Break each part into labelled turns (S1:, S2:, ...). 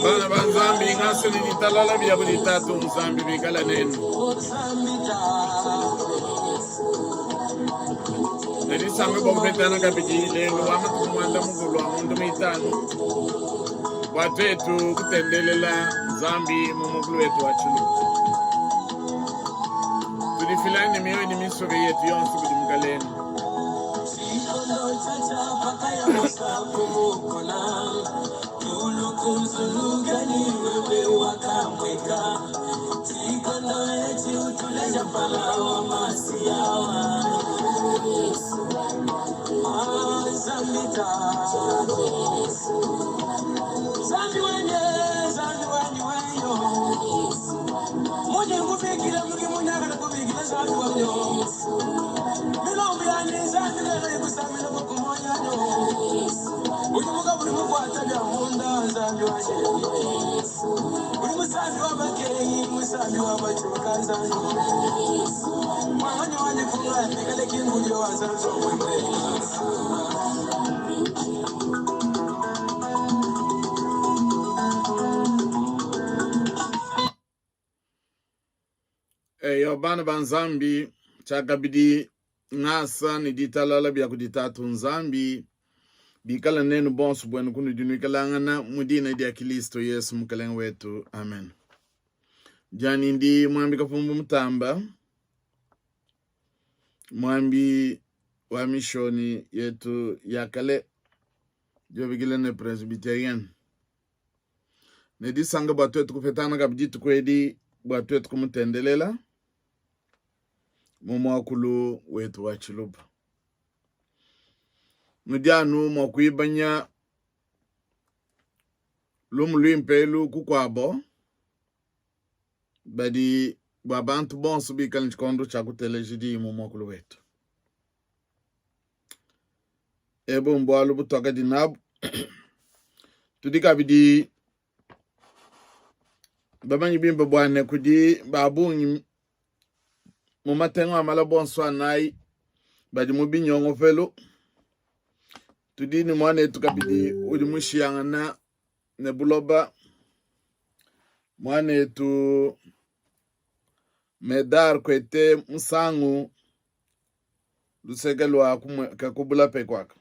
S1: Bana ba Nzambi, ngasa ne ditalala bia kudi Tatu Nzambi bikala nenu. Ne disanka bua kupetana kabidi lelu wa matuku muanda mukulu a ngondo muitanu bua tuetu kutendelela Nzambi mu mukulu wetu wa tshiluba. Tudifila ne mioyo ne misuke yetu yonso kudi Mukalenge. Eyo bana ba Nzambi, tshiakabidi ngasa ne ditalala bia kudi Tatu Nzambi bikale nenu bonso buenu kunudi nuikalangana mu dina dia Kilisto Yesu Mukelenge wetu. Amen. Dianyi ndi Muambi Kapumbu Mutamba, muambi wa mishoni yetu ya kale diobikila ne Presbyterian. Ne disanka bua tuetu kupetangana kabidi dituku edi bua tuetu kumutendelela mu muakulu wetu wa Tshiluba. Nudi anu mua kuibanya lumu luimpe elu kukuabo badi bua bantu bonso bikale ne tshikondo tshia kuteleja diyi mu muakulu wetu. Ebu mbualu butuakadi nabu. Tudi kabidi bamanye bimpe bua ne kudi ba bungi mu matengu a malaba onso anayi badi mu binyongopelu. Tudi ne muanetu kabidi udi mushiyangana ne buloba, muanetu Medar Kwete Musangu luseke lua kakubula pekuaka.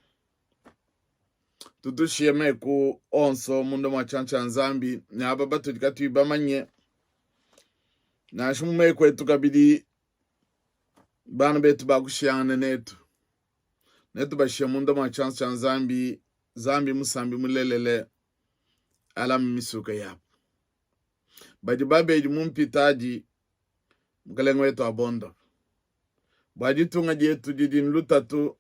S1: Tutushiye meku onso munda mua tshianza tshia Nzambi ne aba batudi katuyi bamanye, nansha mu meku etu kabidi bana betu bakushiyangana netu, netubashiye munda mua tshianza tshia Nzambi. Nzambi musambi mulelele alame misuka yabu. Badi babedi mu mpitadi, Mukalenge wetu abondope. Bua ditunga dietu didi ne lutatu,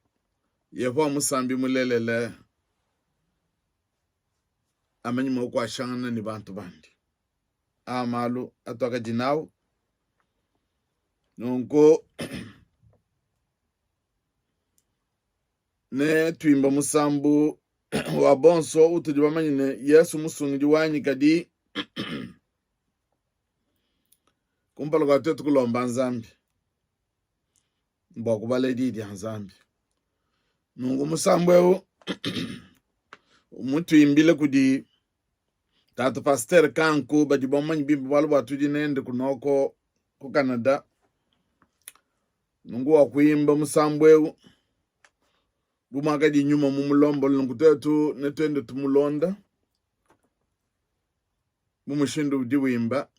S1: Yehowa musambi mulelele amanye mua kuashangana ne bantu bandi. Aa malu atuakadi nawu nunku ne tuimba musambu wa bonso utudi bamanye ne Yesu musungidi wanyi kadi kumpala kua tuetu kulomba Nzambi bua kubala Diyi dia Nzambi. Nunku musambu eu mutuimbile kudi tatu Pasteur Kanku badi bamanye bimpe bualu bua tudi nende kunoko ku Canada. Nunku wa kuimba musambu eu bu muakadi nyuma mumulombole, nunku tuetu netuende tumulonda mu mushindu udi wimba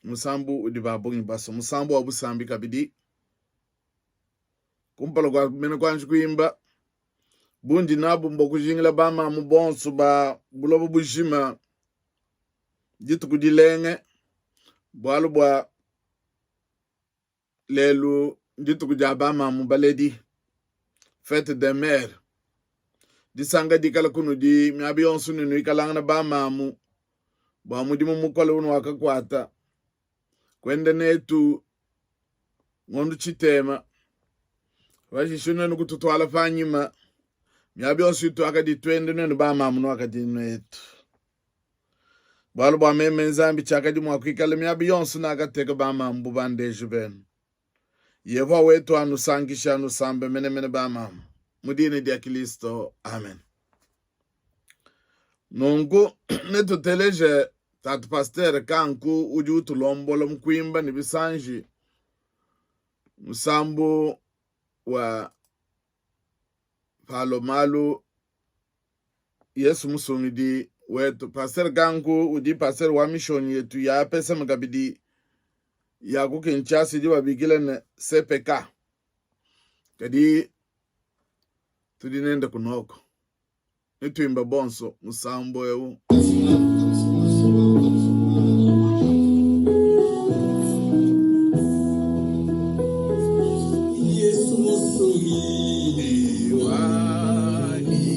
S1: musambu udi ba bungi basue, musambu wa busambi kabidi. Kumpala kua mene kuanji kuimba, bundi nabu mbua kujingila bamamu bonso ba buloba bujima dituku dilenge, bualu bua Lelu ndituku dia bamamu baledi, fete des mères. Disanka dikala kunudi miaba yonso ne nuikalangana bamamu bua mudimu mukole unuakakuata kuenda netu ngondo tshitema pashishe nuenu kututuala panyima miaba yonso ituakadi tuenda nuenu bamamu nuakadi netu. Bualu bua meme Nzambi tshiakadi mua kuikala miaba yonso nakateka bamamu bu bandeji benu. Yehowa wetu anusankishe anusambe menemene bamamu. Mu dina dia Kristo, amen. Nunku netuteleje Tatu Pasteur Kanku udi utulombola mu kuimba ne bisanji musambu wa Palomalu Yesu Musungidi wetu. Pasteur Kanku udi pasteur wa mishonyi yetu ya APSM kabidi ya ku Kinshasa idi babikila ne CPK. Kadi tudi nende kunoko. Netuimba bonso musambu eu.
S2: Yesu Musungidi wanyi,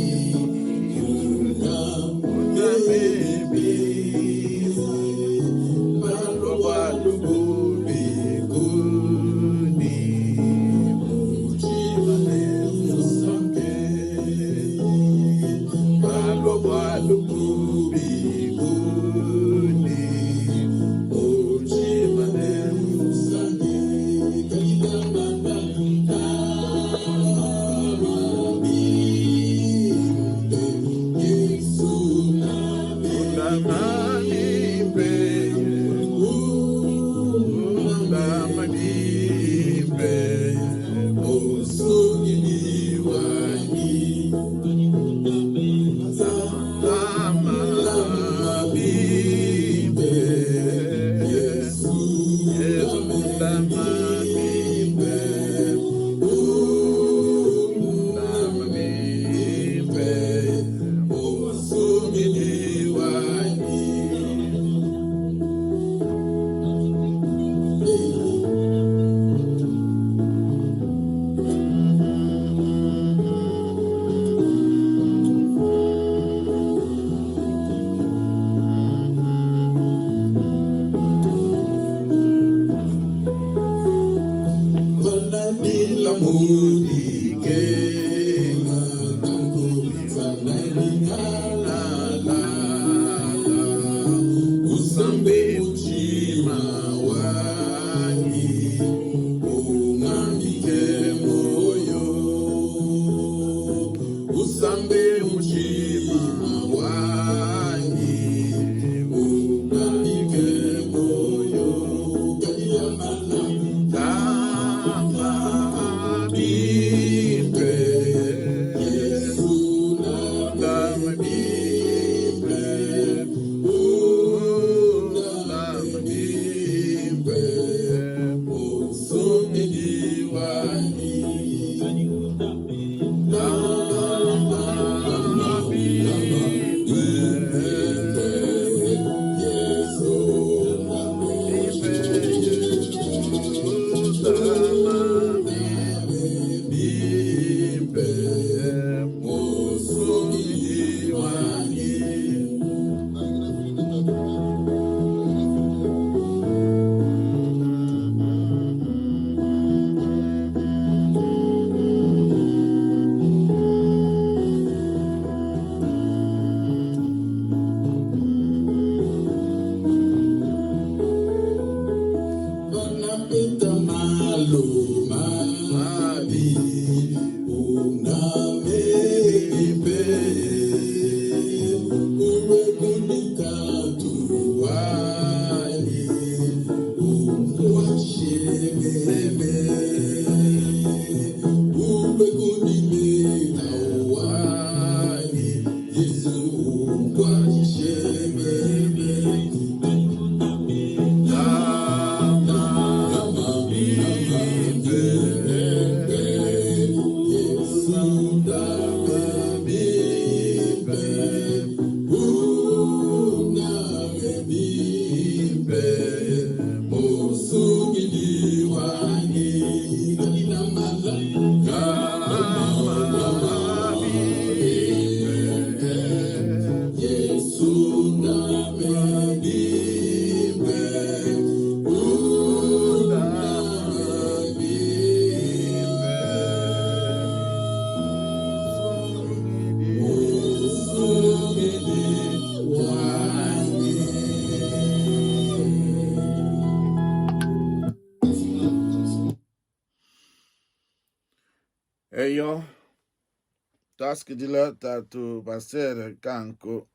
S1: Tuasakidila tatu pastere Kanku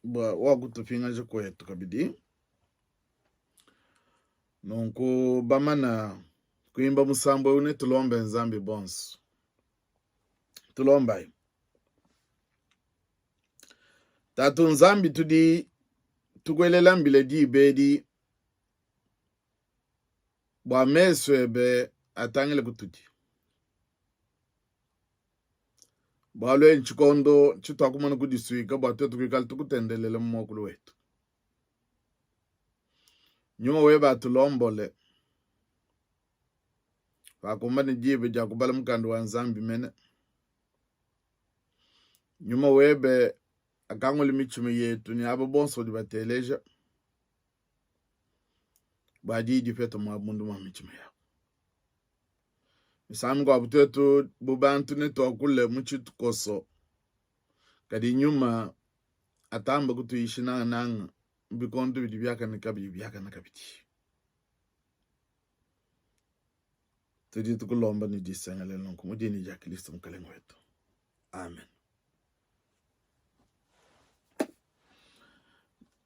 S1: bua wakutupingaja kuetu kabidi. Nunku bamana kuimba musambu eu netulombe Nzambi bonso. Tulombayi. Tatu Nzambi tudi tukuelela mbila diba edi bua mesu ebe atangile kutudi. Bualu etshi ntshikondo tshituakumana kudisuika bua tuetu kuikala tukutendelela mu muakulu wetu. Nyuma webe atulombole pakumbane diba dia kubala mukanda wa Nzambi mene. Nyuma webe akangule mitshima yetu ne aba bonso badi bateleja bua diyi dipete muaba munda mua mitshima yabu. Misangu mikuabu tuetu bu bantu netuakule mu tshikoso, kadi nyuma atambe kutuyisha nangananga mu bikondo bidi biakane kabiyi biakane kabidi. Tudi tukulomba ne disengelela nunku mu dina dia Kristo Mukalenge wetu. Amen.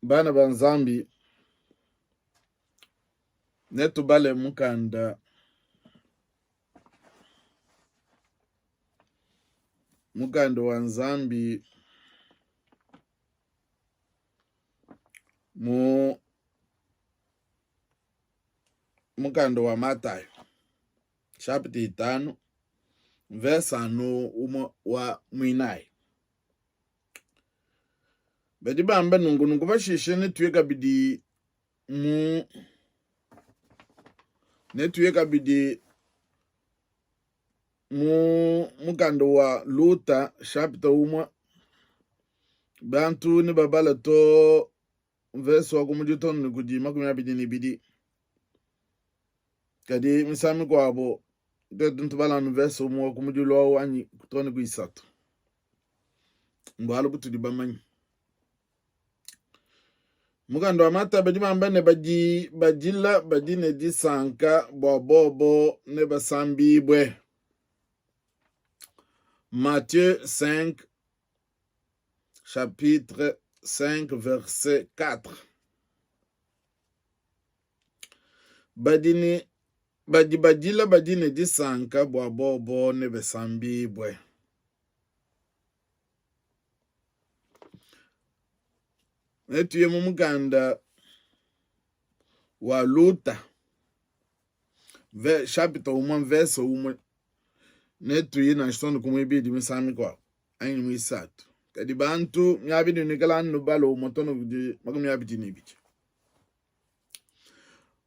S1: Bana ba Nzambi, netubale mukanda mukanda wa Nzambi mu mukanda wa Matayo chapitre itanu verse anu umue wa muinayi. Badi bamba nunku nunku, pashishe netuye kabidi mu netuye kabidi mu mukanda wa Luta chapitre umue bantu nebabala to mvese wa ku too ne kudi 22. Kadi misangu mikuabu tuetu ntubala anu mvese umue wa ku mudilu au anyi too ne ku 3, mbualu butudi bamanye. Mukanda wa Mata badi bamba ne badi badila badi ne disanka bua bobo ne basambibue. Matthieu 5 chapitre 5 verset 4. Badi ne badi badila badi ne disanka bua bobo ne basambibue. Netuye mu mukanda wa Luta chapitre umue verse umue netuye nansha too ne ku muibidi misangu mikuabu anyi muisatu kadi bantu miaba idi nuikala nubala umue too ne kudi 22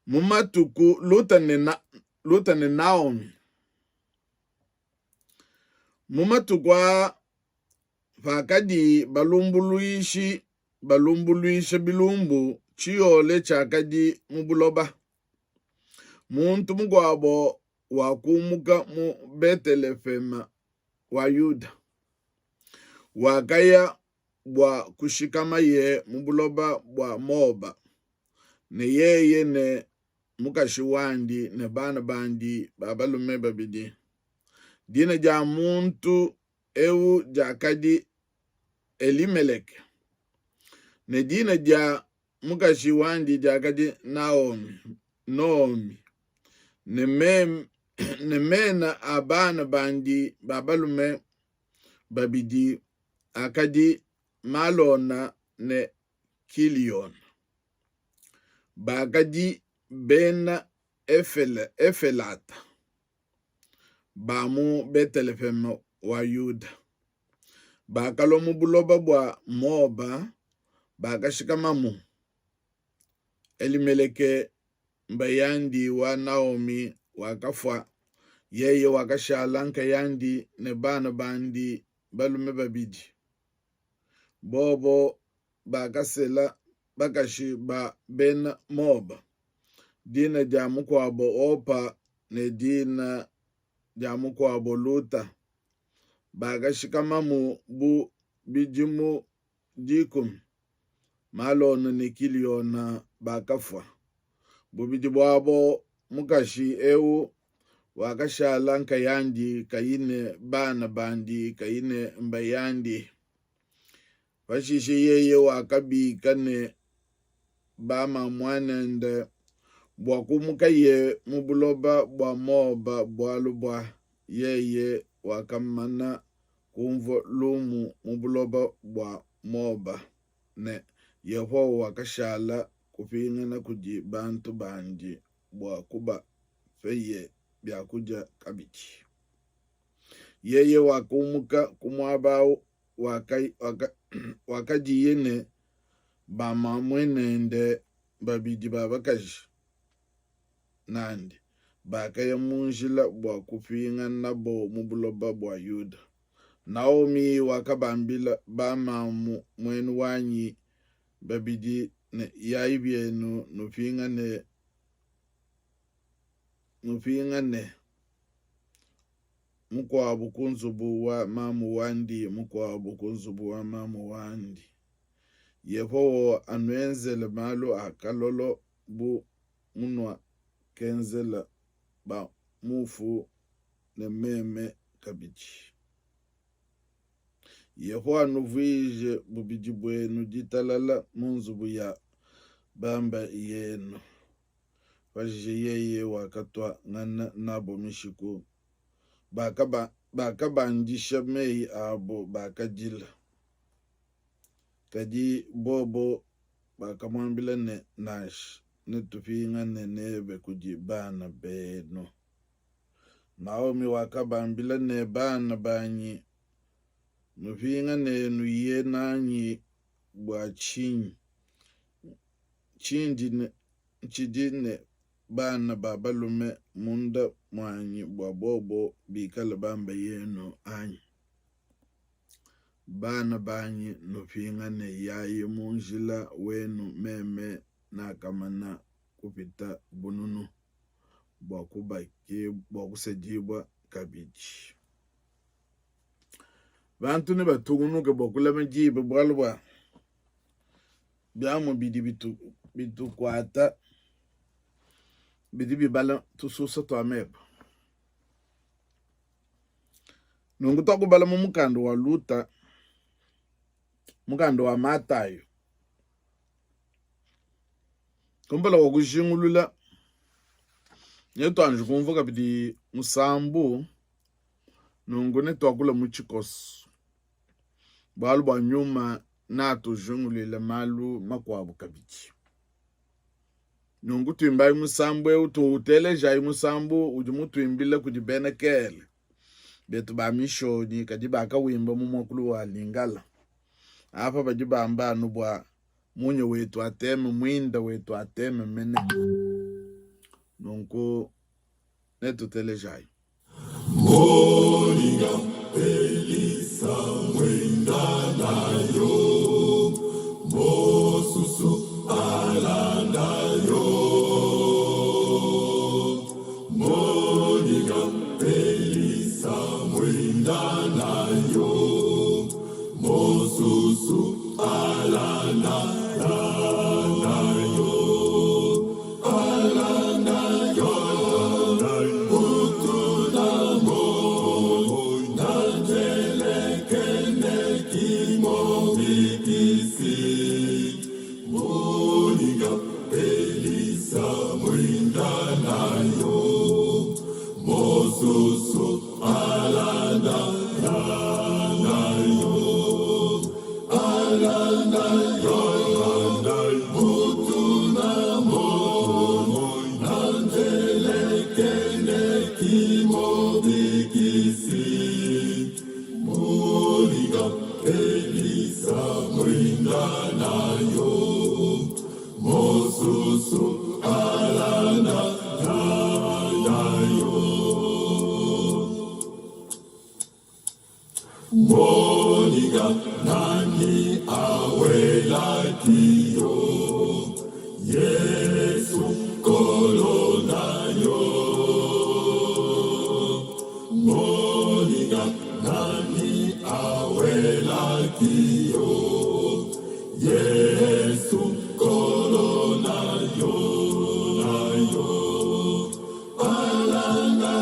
S1: mu matuku Luta ne, na, Luta ne Naomi mu matuku aa pakadi balumbuluishi balumbuluisha bilumbu tshiyole tshiakadi mu buloba muntu mukuabo wakumuka mu Beteleheme wa Yuda, wakaya bua kushikamaye mu buloba bua Moaba, ne yeye ne mukashi wandi ne bana bandi ba balume babidi. Dina dia muntu eu diakadi Elimeleke, ne dina dia mukashi wandi diakadi Naomi, Noomi, ne, mem, ne mena a bana bandi ba balume babidi akadi Malona ne Kiliona. Bakadi bena Efele, Efelata ba mu Beteleheme wa Yuda. Bakalua mu buloba bua Moaba, bakashikamamu. Elimeleke mbayandi wa Naomi wakafua, yeye wakashala nkayandi ne bana bandi balume babidi. Bobo bakasela bakashi ba Bena Moaba, dina dia mukuabo Opa ne dina dia mukuabo Luta. Bakashikamamu bu bidimu 10. Malona ne Kiliona bakafua. Bubidi buabo mukashi eu Wakashala nkayandi, kayi ne bana bandi, kayi ne mbayandi. Pashishe yeye wakabika ne bamamuanende bua kumukaye mu buloba bua Moaba, bualu bua yeye wakamana kumvua lumu mu buloba bua Moaba ne, Yehowa wakashala kupingana kudi bantu bandi bua kubapeye biakudia kabidi. Yeye wakumuka ku muaba au wakadiye ne bamamuenende babidi ba bakaji nandi, bakaya mu njila bua kupinganabo mu buloba bua Yuda. Naomi wakabambila, Bamamu muenu wanyi babidi ne, Yayi bienu nupingane, nupingane mukuabu ku nzubu wa mamu wandi, mukuabu ku nzubu wa mamu wandi. Yehowa anuenzele malu a kalolo bu munuakenzela ba mufu ne meme kabidi. Yehowa anuvuije bubidi buenu ditalala mu nzubu ya bamba yenu. Pashishe yeye wakatuangana nabo mishiku, bakabandisha meyi abo, bakadila. Kadi bobo bakamuambila ne, Nansha, netupingane nebe kudi bana benu. Naomi wakabambila ne, Bana banyi, nupingane nuye nanyi bua tshinyi? Ntshidi ne bana ba balume munda muanyi bua bobo bikale bamba yenu anyi? Bana banyi, nupingane, yayi mu njila wenu, meme nakamana kupita bununu bua kusedibua kabidi. Bantu nebatungunuke bua kulama diba bualu bua biamu bidi bitukuata bidi bibala tususa tua meba. Nunku tuakubala mu mukanda wa Luta, mukanda wa Matayo, kumpala kwa kujingulula netuanji kumvua kabidi musambu, nunku netuakula mu tshikoso bualu bua nyuma natujinguluile malu makuabu kabidi. Nunku tuimbayi musambu eu, tuutelejayi musambu udi mutuimbila kudi bena kele betu ba mishonyi, kadi bakawimba mu muakulu wa Lingala. Apa badi bamba anu bua munya wetu ateme, muinda wetu ateme mene. Nunku netutelejayi.
S2: Moninga pelisa mwinda na yo mosusu alanda yo Moninga pelisa mwinda na yo mosusu alanda na yo alanda yo butu na moi na nzelekendeki mobikisi moninga pelisa mwinda na yo mosusu alanda na yo alanda yo butu na moi na nzelekendeki mobikisi moninga pelisa mwinda na yo mosusu alanda na yo moninga nani awelaki yo Yesu nkolo na yo moninga nani awelaki yo Yesu nkolo na yo na yo alanda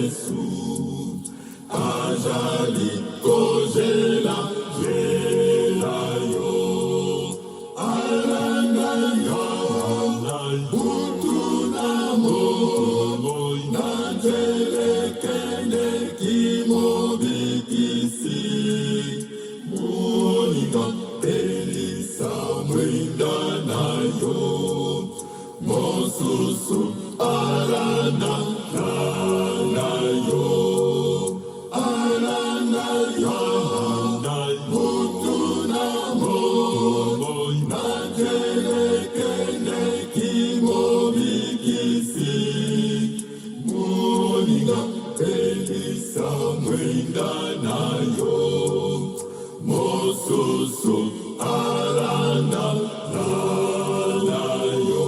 S2: Yesu Azali kozela zela yo Alanda yo butu na moi Na nzela ekendeki mobikisi Moninga pelisa mwinda na yo Mosusu alanda na yo Alanda yo butu na moi Na nzela ekendeki mobikisi Moninga pelisa mwinda na yo Mosusu alanda na yo.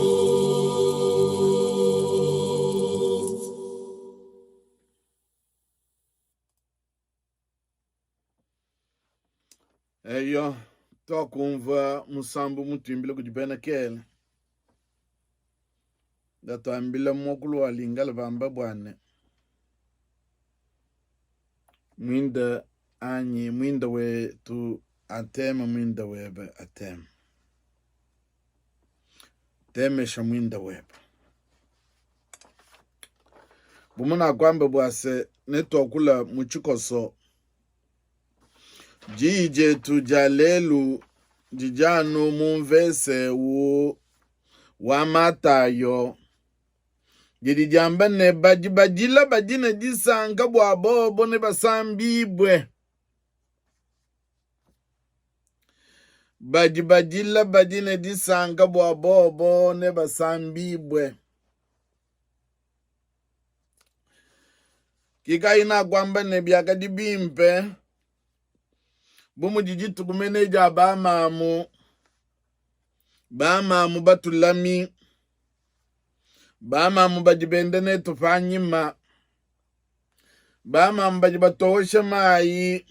S1: Eyo, tuakumvua musambu mutuimbila kudi bena kele Ndatuambila muakulu wa Lingala bamba bua ne, Muinda anyi muinda wetu ateme muinda webe ateme. Temesha muinda webe. Bu munakuamba bua se netuakula mu tshikoso, diyi dietu dia lelu didi anu mu mvese wu wa Matayo didi diamba ne, badi badila badi ne disanka bua bobo nebasambibue. Badi badila badi ne disanka bua bobo nebasambibue. Kikayi nakuamba ne biakadi bimpe bu mudi dituku mene dia bamamu bamamu batulami bamamu badi benda netu panyima bamamu badi batowesha mayi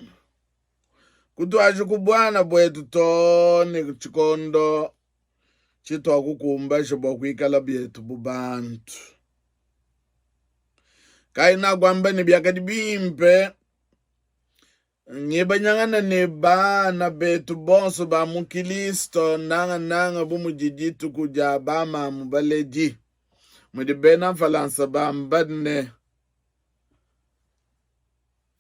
S1: kutuaji ku buana buetu too ne tshikondo tshituakukumbaja bua kuikala bietu bu bantu. Kayi nakuamba ne biakadi bimpe Ngebanyangana ne bana betu bonso ba mu Kilisto, nangananga bu mudi dituku dia bamamu baledi, mudi bena Mfalansa bamba ne,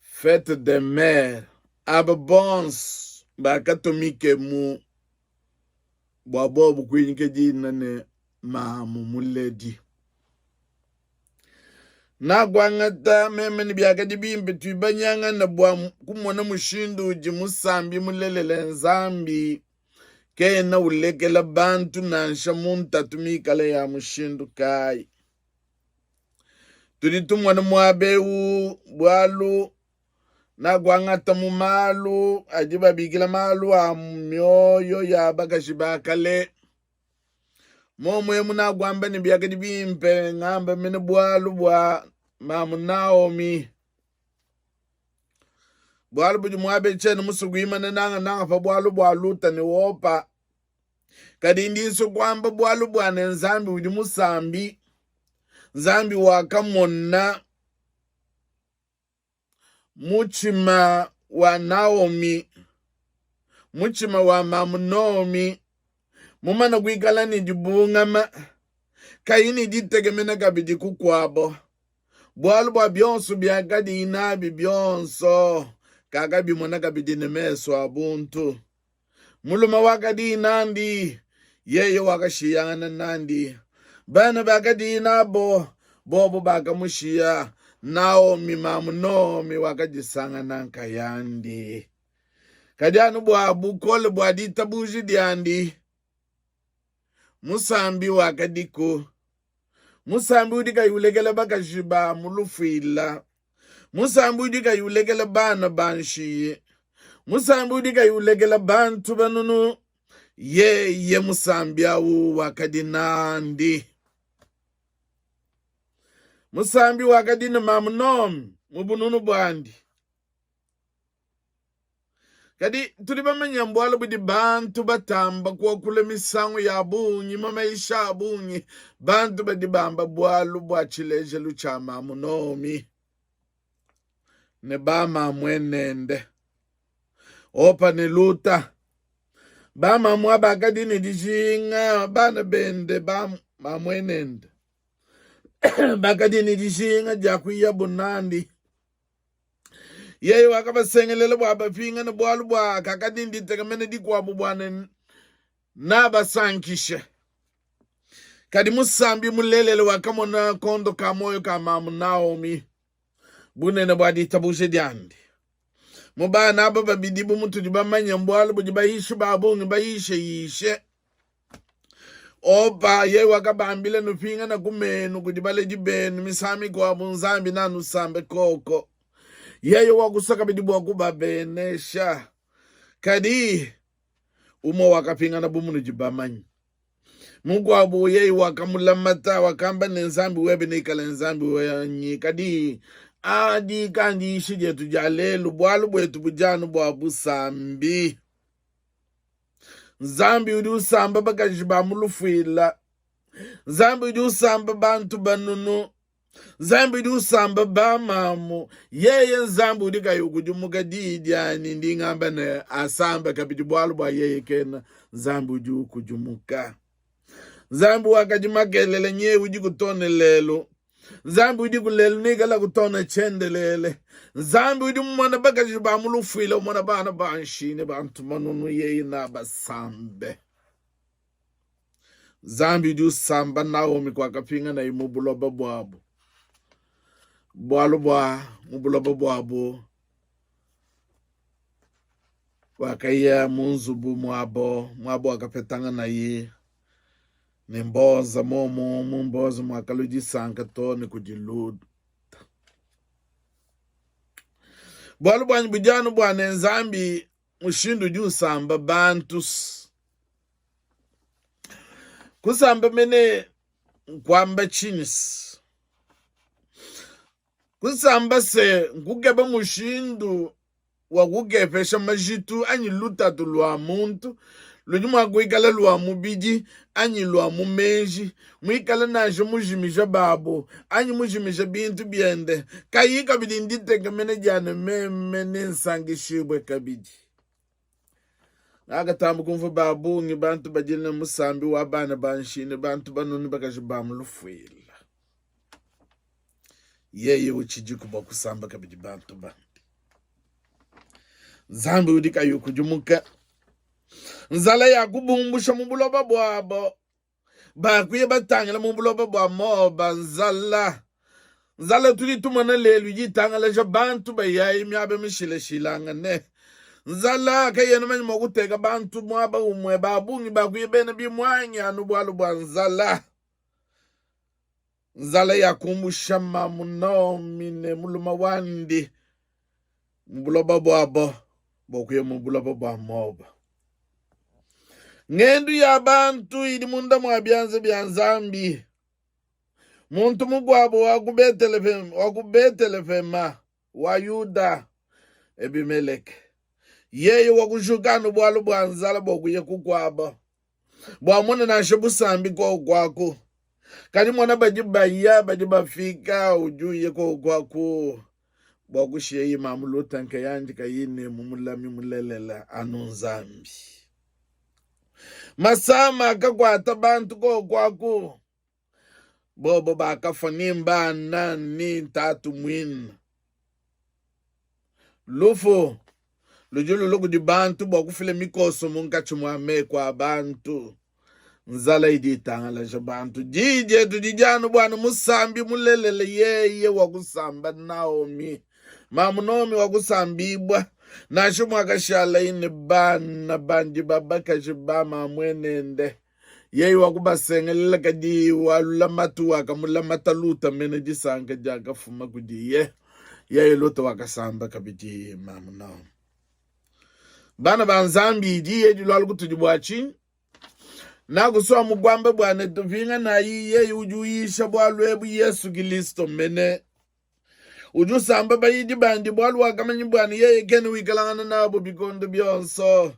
S1: Fete des Mères. Aba bonso bakatumike mu bua bobu kuinyika dina ne mamu muledi. Nakuangata meme ne biakadi bimpe tuibanyangana bua kumona mushindu udi musambi mulelela Nzambi kena ulekela bantu nansha mu ntatu mikale ya mushindu kayi. Tudi tumona muaba eu bualu nakuangata mu malu adi babikila malu a mioyo ya bakaji ba kale. Momu emu nakuamba ne biakadi bimpe ngamba mene bualu bua mamu Naomi. Bualu budi muaba tshiena musue kuimana nangananga pa bualu bua Luta ne Opa. Kadi ndi nsue kuamba bualu bua ne Nzambi udi musambi. Nzambi wakamona mutshima wa Naomi, mutshima wa mamu Naomi mumana kuikala ne dibungama, kayi ne ditekemena kabidi kukuabo, bualu bua bionso biakadiyi nabi bionso kakabimona kabidi ne mesu a buntu. Mulume wakadi nandi, yeye wakashiyangana nandi. Bana bakadi nabo, bobo bakamushiya. Naomi, mamu Naomi wakadisangana nkayandi. Kadi anu bua bukole bua ditabuja diandi, musambi wakadiku, musambi udi kayi ulekela bakaji ba mu lufuila, musambi udi kayi ulekela bana ba nshiye, musambi udi kayi ulekela bantu banunu, yeye musambi au wakadi nandi. Musambi wakadi ne mamu Naomi mu bununu buandi. Kadi tudi bamanye mbualu budi bantu batamba kuakula misangu ya bungi mu maisha a bungi. Bantu badi bamba bualu bua tshilejelu tshia mamu Naomi. ne bamamuenende Opa ne Luta. Bamamu bakadi ne dijinga, bana bende mamuenende bakadi ne dijinga dia kuyabu nandi. Yeye wakabasengelela bua bapingane, bualu bua kakadi nditekemena dikuabu bua ne nabasankishe. Kadi musambi mulelela wakamona kondo ka muoyo ka mamu Naomi, bunene bua ditabuja diandi. Mu bana aba babidi, bu mutudi bamanye, mbualu budi bayishi ba bungi bayisheyishe. Opa yeye wakabambila, nupingana ku menu kudi baledi benu, misangu mikuabu Nzambi nanusambe koko. Yeye wakusua kabidi bua kubabenesha. Kadi umue wakapingana bu munudi bamanye. Mukuabu yeye wakamulamata, wakamba ne, Nzambi webe neikale Nzambi wanyi. Kadi adi kandiyishi dietu dia lelu, bualu buetu budi anu bua busambi. Nzambi udi usamba bakaji ba mu lufuila. Nzambi udi usamba bantu banunu. Nzambi udi usamba bamamu. Yeye Nzambi udi kayi ukudimuka diyi dianyi, ndi ngamba ne asambe kabidi, bualu bua yeye kena Nzambi udi ukudimuka. Nzambi wakadi makelela nyeye udi kutone lelu. Nzambi udiku lelu neikala kutona tshiendelele. Nzambi udi mumona bakaji ba mu lufuila, umona bana ba nshine bantu manunu, yeye nabasambe. Nzambi udi usamba Naomi kuakapinganaye mu buloba buabu, bualu bua mu buloba buabu wakaya mu nzubu muabo, muabo wakapetanganaye ne Mboza, momu mu Mboza muakalua disanka too ne kudi Luta. Bualu buanyi budi anu bua ne Nzambi mushindu udi usamba bantu. Kusamba mene nkuamba tshinyi? Kusamba se nkukeba mushindu wa kukepesha majitu anyi lutatu lua muntu ludi mua kuikala lua mubidi anyi lua mu meji, muikale nansha mujimija babu anyi mujimija bintu biende, kayi kabidi nditekemena dia ne meme nensankishibue kabidi. Ngakatamba kumvua ba bungi bantu badi ne musambi wa bana ba nshine, bantu banunu bakaji ba mu lufuila. Yeye utshidiku bua kusamba kabidi bantu bandi. Nzambi udi kayi ukudimuka. Nzala ya kubumbusha mu buloba buabo, bakuya batangila mu buloba bua Moaba. Nzala, nzala tudi tumona lelu idi itangalaja bantu bayayi miaba mishilashilangane. Nzala kayena manya mua kuteka bantu muaba umue, ba bungi bakuya bena bimuangi anu bualu bua nzala. Nzala yakumbusha mamu Naomi ne mulume wandi mu buloba buabo bua kuya mu buloba bua Moaba. Ngendu ya bantu idi munda mua bianza bia Nzambi. Muntu mukuabo wa ku Betelehema wa Yuda, Ebimeleke, yeye wakujuka anu bualu bua nzala bua kuya kukuabo bua mona nansha busambi koku aku. Kadi mona badi baya, badi bafika, udi uya koku aku bua kushiya imamu Luta nkayandi kayi ne mumulami mulelela anu Nzambi. Masama akakuata bantu koku aku, bobo bakafua ni mbana ni ntatu muina. Lufu ludi lulua kudi bantu bua kufila mikoso munkatshi mua meku a bantu. Nzala idi itangalaja bantu. Diyi dietu didi anu bua ne musambi mulelela yeye wa kusamba Naomi. Mamu Naomi wa kusambibua nansha muakashalaye ne bana bandi ba bakaji ba mamuenende. Yeye wakubasengelela, kadi wa lulamatu wakamulamata Luta mene, disanka diakafuma kudiye. Yeye Luta wakasamba kabidi mamu Naomi. Bana ba Nzambi, diyi edi lualu kutudi bua tshinyi? Nakusua mukuamba bua ne tupinganayi, yeye udi uyisha bualu ebu Yesu Kilisto mene udi usamba bayidi bandi, bualu wakamanya bua ne yeye kena wikalangana nabo bikondo bionso.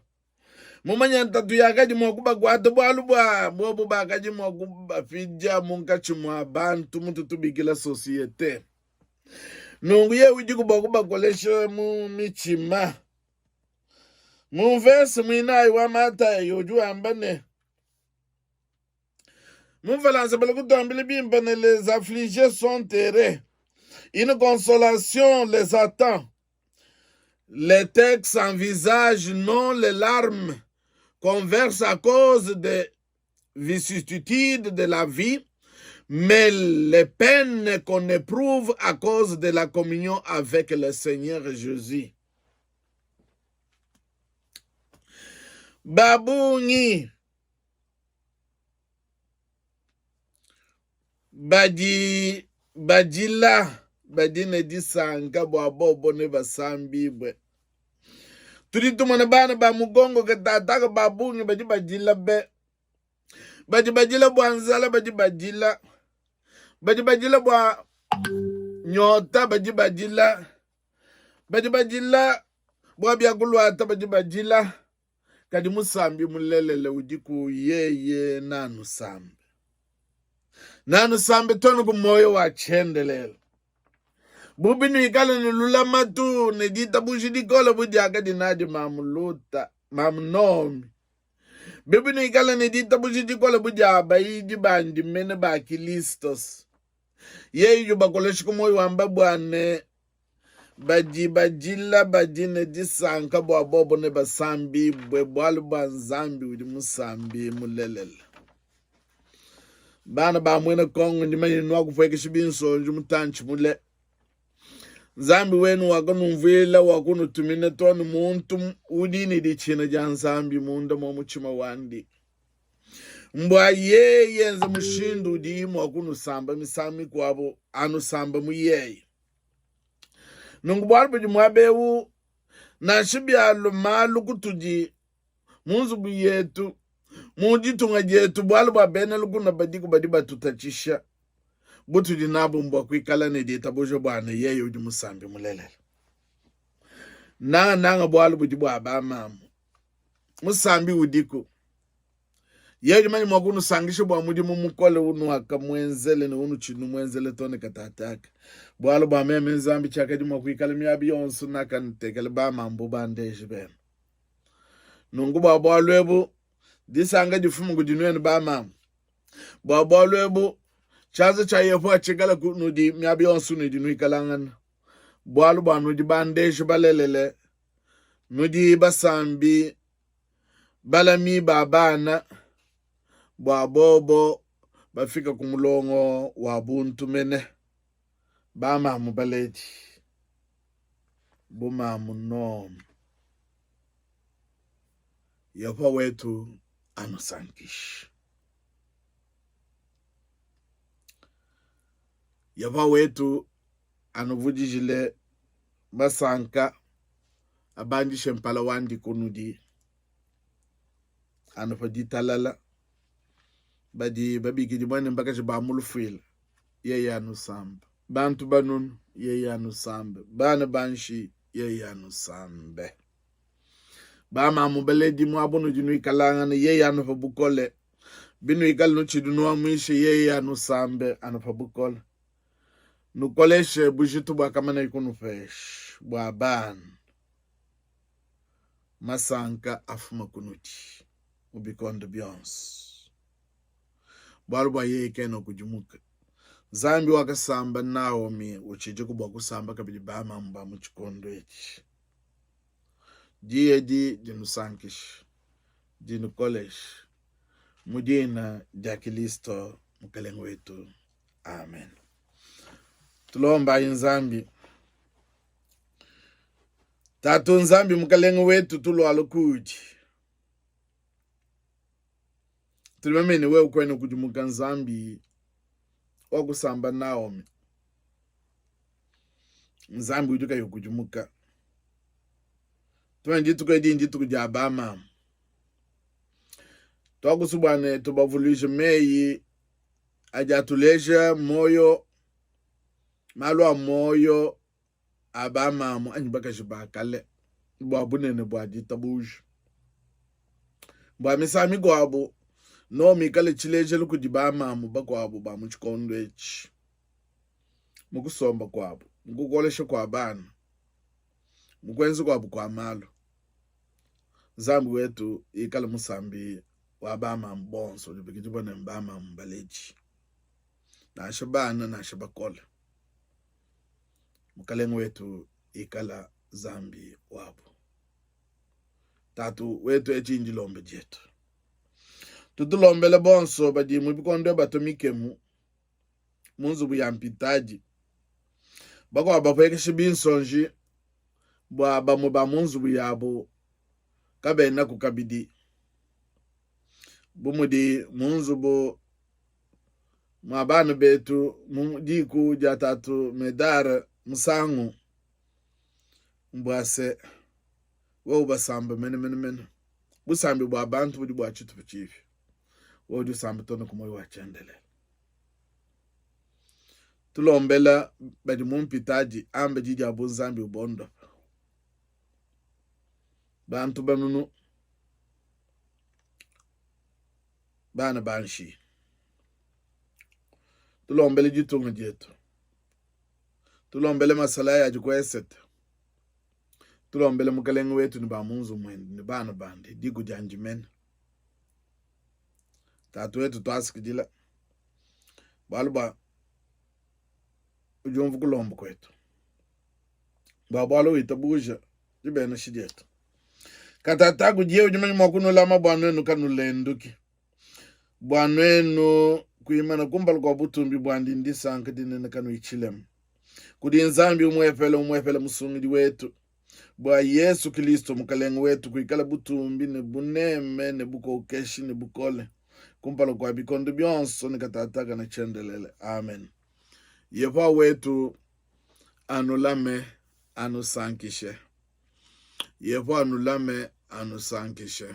S1: Mumanya ntatu yakadi mua kubakuata, bualu bua bobu bakadi mua kubapidia munkatshi mua bantu, mutu tubikila sosiyete. Nunku yeye udiku bua kubakolesha mu mitshima. Mu mvese muinayi wa Matayo udi wamba ne, mu Mfalansa bali kutuambila bimpe ne les affligés sont heureux, une consolation les attend. Les textes envisagent non les larmes qu'on verse à cause des vicissitudes de la vie, mais les peines qu'on éprouve à cause de la communion avec le Seigneur Jésus. Babungi badi badila badi ne disanka bua bobo ne basambibue. Tudi tumona bana ba mugongo katataka ba bungi badi badila be, badi badila bua nzala, badi badila, badi badila bua nyota, badi badila, badi badila bua biakuluata, badi badila. Kadi musambi mulelela udiku yeye nanusambe, nanusambe tonu ku muoyo wa tshiendelele. Bu binuikale ne lulamatu ne ditabuja dikole bu diakadi nadi mamu Luta, mamu Naomi, bu binuikale ne ditabuja dikole bu dia bayidi bandi mene ba Kilistos, yeye udi ubakolesha ku muoyo wamba bua ne Badi badila badi ne disanka bua bobo nebasambibue, bualu bua Nzambi udi musambi mulelela. Bana ba muena Kongo, ndi manye nuakupuekesha binsonji mutantshi mule. Nzambi wenu wakanumvuila, wakunutumina too ne muntu udi ne ditshina dia Nzambi munda mua mutshima wandi. Mbua yeye enze mushindu udi mua kunusamba misangu mikuabu, anusamba mu yeye. Nunku bualu budi muaba eu, nansha bialua malu kutudi mu nzubu yetu, mu ditunga dietu, bualu bua bena lukuna badiku badi batutatshisha, butudi nabu mbua kuikala ne ditabuja bua ne yeye udi musambi mulelela. Nangananga bualu budi bua bamamu, musambi udiku. Yeye udi manye mua kunusankisha bua mudimu mukole unuakamuenzele ne unutshidi numuenzele too ne katataka. Bualu bua meme Nzambi tshiakadi mua kuikala miaba yonso nakanutekela bamambu bandeji benu. Nunku bua bualu ebu disanka difume kudi nuenu bamamu. Bua bualu ebu tshianza tshia Yehowa tshikale kunudi miaba yonso unudi nuikalangana. Bualu bua nudi bandeji balelele, nudi basambi balami ba bana bua bobo bafika ku mulongo wa buntu mene, bamamu baledi bu mamu Nomi. Yehowa wetu anusankishe. Yehowa wetu anuvudijile masanka abandishe mpala wandi kunudi, anupe ditalala. Badi babikidibua ne mbakaji ba mu lufuila, yeye anusambe. Bantu banunu, yeye anusambe. Bana ba nshi, yeye anusambe. Bamamu baledi muabu nudi nuikalangana, yeye anupe bukole. Binuikale nutshidi nuamuisha, yeye anusambe, anupe bukole. Nukoleshe bujitu buakamanaye kunupesha bua bana. Masanka afuma kunudi mu bikondo bionso, bualu bua yeye kena ukudimuka. Nzambi wakasamba Naomi utshidiku bua kusamba kabidi bamamu ba mu tshikondo etshi. Diyi edi dinusankishe, dinukoleshe mu dina dia Kilisto Mukelenge wetu. Amen. Tulombayi Nzambi. Tatu Nzambi Mukalenge wetu, tulualu kudi. Tudi bamanye wewe kuena kudimuka Nzambi wa kusamba Naomi. Nzambi udi kayi ukudimuka. Tumanye dituku edi ndituku dia bamamu. Tuakusubua ne tubavuluije meyi adi atuleja muoyo, malu a muoyo a bamamu anyi bakaji ba kale bua bunene bua ditabuja. Bua misangu mikuabu, Noa mikale tshilejelu kudi bamamu bakuabu ba mu tshikondo etshi mu kusomba kuabu. Mu kukolesha kua bana, mu kuenza kuabu kua malu. Nzambi wetu ikale musambi wa bamamu bonso badi babikidibua ne, bamamu baledi, nansha bana nansha bakole. Mukalenge wetu ikala Nzambi wabu. Tatu wetu, etshi ndilomba dietu. Tutulombele bonso badi mu bikondo batua mikemu mu nzubu ya mpitadi, bakuabu bapuekesha binsonji bua bamue ba mu nzubu yabu kabenaku kabidi, bu mudi mu nzubu mua bana betu mu diku dia tatu Medard Musangu, mbua se, wewe ubasamba menemene. Busambi bua bantu budi bua tshitupa tshipi, wewe udi usamba too ne ku muoyo wa tshiendelele. Tulombela badi mu mpitadi, amba di dia bunzambi ubondopa bantu banunu, bana ba nshiya. Tulombele ditunga dietu, tulombele masalayi adi ku esete, tulombele mukelenge wetu ne ba mu nzubu muende ne bana bandi, diku diandi mene. Tatu wetu tuasakidila bualu bua udi umvua kulomba kuetu, bua bualu witabuja dibenesha dietu. Katataka kudiye udi manya mua kunulama bua nuenu kanulenduki, bua nuenu kuimana kumpala kua butumbi buandi ndisanka dinene kanuyi tshilema. Kudi Nzambi umuepele umuepele Musungidi wetu, bua Yesu Kilisto Mukelenge wetu kuikala butumbi ne buneme ne bukokeshi ne bukole kumpala kua bikondo bionso ne katataka ne tshiendelele. Amen. Yehowa wetu anulame anusankishe. Yehowa anulame anusankishe.